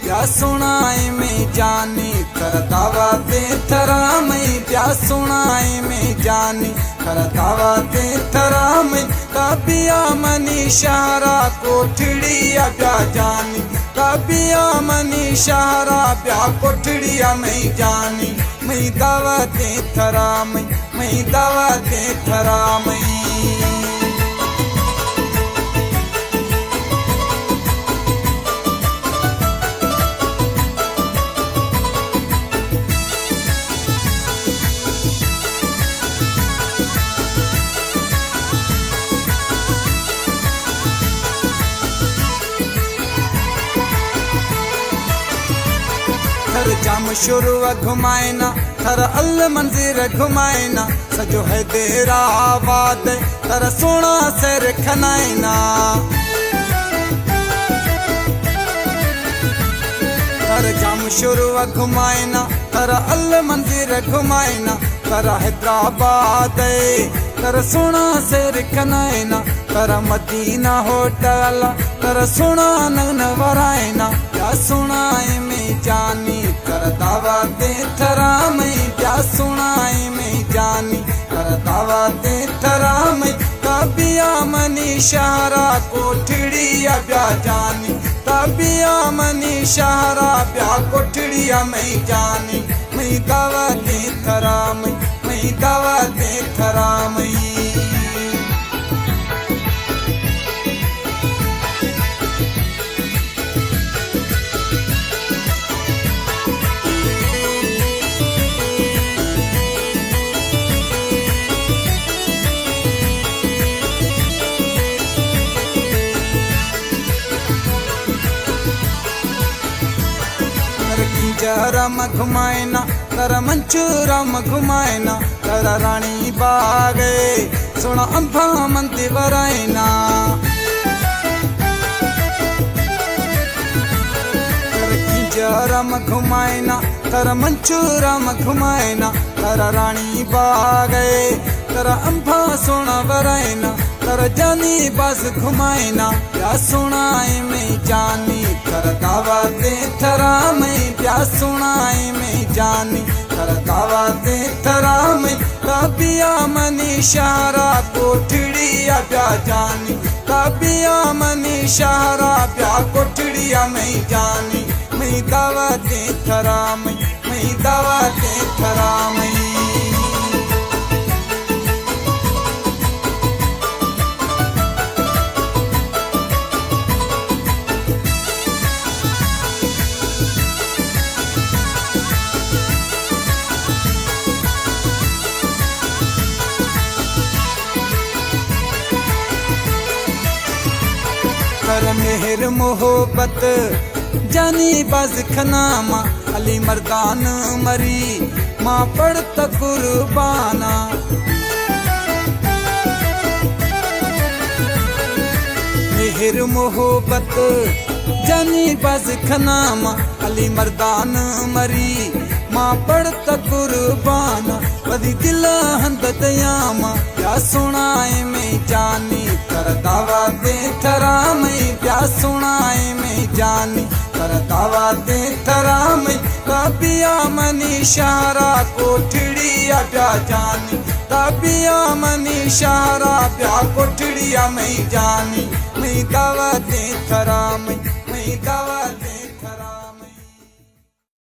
بیا سنائیں مئیں جانی، ترا دعوت ایں تھرا مئیں، بیا سنائیں مئیں جانی، ترا دعوت ایں تھرا مئیں، تا بیا منی شہرا کوٹھڑی ءَ بیا جانی، تا بیا منی شہرا بیا کوٹھڑی ءَ مئیں جانی، مئیں دعوت ایں تھرا مئیں، مئیں دعوت ایں تھرا مئیں۔ تھر جامشورو ءَ گھمائینا، تھر المنظر ءَ گھمائینا، سجو حیدرآباد ءَ ترا سونا سیر کنائینا۔ تھر جامشورو ءَ گھمائینا، ترا المنظر ءَ گھمائینا، ترا حیدرآباد ءَ ترا سونا سیر کنائینا، ترا مدینہ ہوٹل ءَ ترا سونا نن ورائینا۔ بیا سنائیں مئیں جانی، ترا دعوت ایں تھرا مئیں، بیا سنائیں مئیں جانی، ترا دعوت ایں تھرا مئیں، تا بیا منی شہرا کوٹھڑی ءَ بیا جانی، تا بیا منی شہرا بیا کوٹھڑی ءَ مئیں جانی، مئیں دعوت ایں تھرا مئیں، مئیں دعوت ایں تھرا مئیں۔ ترا کینجھر ءَ من گھمائینا، ترا منچور ءَ من گھمائینا، ترا رانی باغ ءَ سونا امباں من ورائینا۔ ترا کینجھر ءَ من گھمائینا، ترا منچور ءَ من گھمائینا، ترا رانی باغ ءَ ترا امباں سونا ورائینا، ترا جانی باز گھمائینا۔ بیا سنائیں مئیں جانی، ترا دعوت ایں تھرا مئیں، بیا سنائیں مئیں جانی، ترا دعوت ایں تھرا مئیں، تا بیا منی شہرا کوٹھڑی ءَ بیا جانی، تا بیا منی شہرا بیا کوٹھڑی ءَ مئیں جانی، مئیں دعوت ایں تھرا مئیں، مئیں دعوت ایں تھرا مئیں۔ ترا مہر محبت جانی باز کناں ما، علی مردان مری ما پڑتا قربانا۔ مہر محبت جانی باز کناں ما، علی مردان مری ما پڑتا قربانا۔ وتی دل ءَ ہند دیاں ما، بیا سنائیں مئیں جانی، ترا دعوت ایں تھرا مئیں، بیا سنائیں مئیں جانی، ترا دعوت ایں تھرا مئیں، تا بیا منی شہرا کوٹھڑی ءَ بیا جانی، تا بیا منی شہرا بیا کوٹھڑی ءَ مئیں جانی، مئیں دعوت ایں تھرا مئیں، مئیں دعوت